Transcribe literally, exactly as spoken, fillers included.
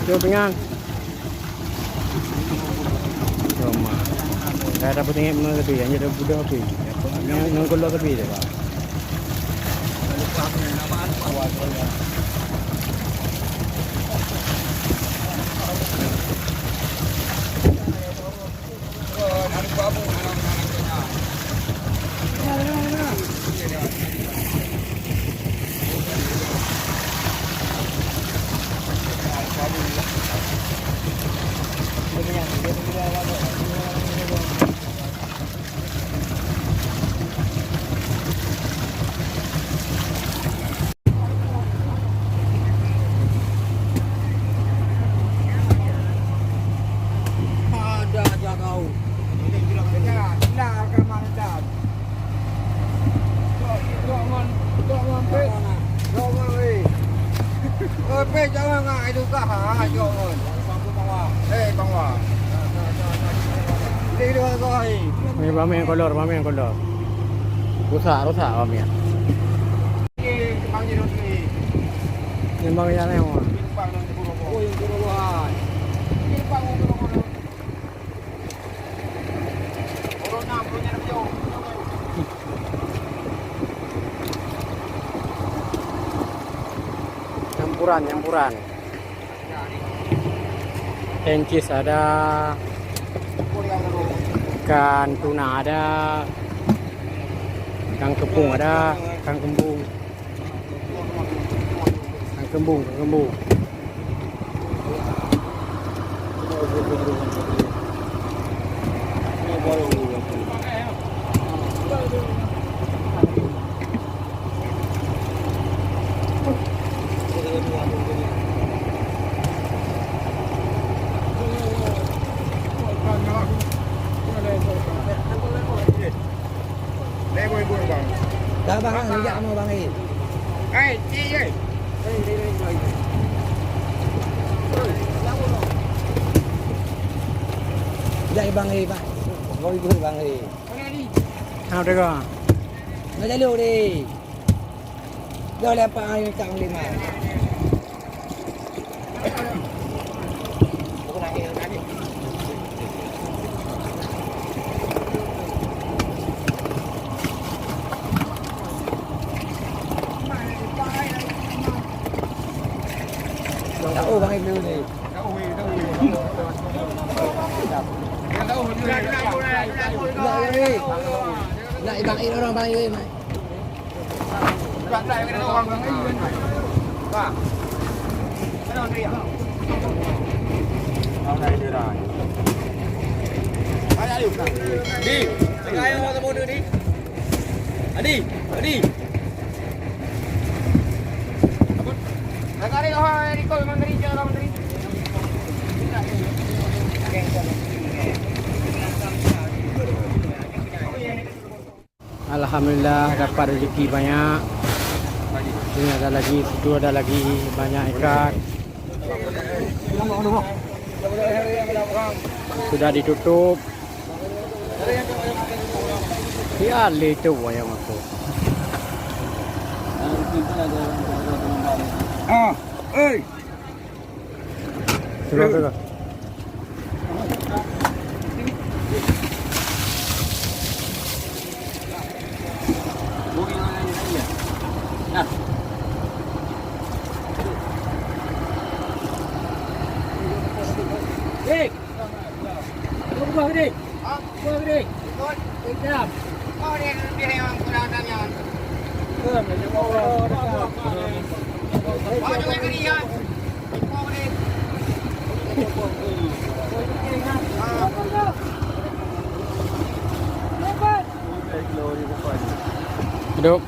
Yo, pingan. Cuma. Dah dapat tinggi mana tadi? Hanya dah budak tadi. Yang, yang keluar tadi dah. Ada aja kau. Nah, rekaman dah. Jok, jok ngon, jok ngon pek. Jok ngon, weh. Eh, pek, jok ngon, ah, itu kah, ah, jok ngon. Eh, bang Wah. Ini dia, kau, eh. Ni bameng kolor, bameng kolor. Rusak, rusak bameng. Ni bang Jiro ni. Ni bang Jiro ni, Wan. Ni bang Jiro ni. Ni bang Jiro ni. Campuran, campuran. Tencis ada, ikan tuna ada, ikan kepung ada, ikan kembung. Kang kembung, kang kembung. Dah, bang, ah, bijak kamoe, bang, eh. Hai, ci, eh. Bijak, bang, eh, bang. Bang, ibu, bang, eh. Mana ni? Hang teuka. Nak jalur ni. Dah lé apa hari tak boleh mai. Tahu bang itu ni. Nak, nak bang itu orang bang itu. Di, tengah yang mau temu tu, Di. Adi, Adi. Apa? Dah tarik, oh, Riko memang tadi, jangan lawan tadi. Alhamdulillah, dapat rezeki banyak. Sini ada lagi, situ ada lagi, banyak ikan. Sudah ditutup. Ya, le tu wayang aku. Ah, eh. Sudah, sudah. Hei! Apa buah gede? Buah gede. Ikut. Ikut. Kau ni lebih yang kurang dan yang. Kau juga gini ya. Kau ni. Hidup.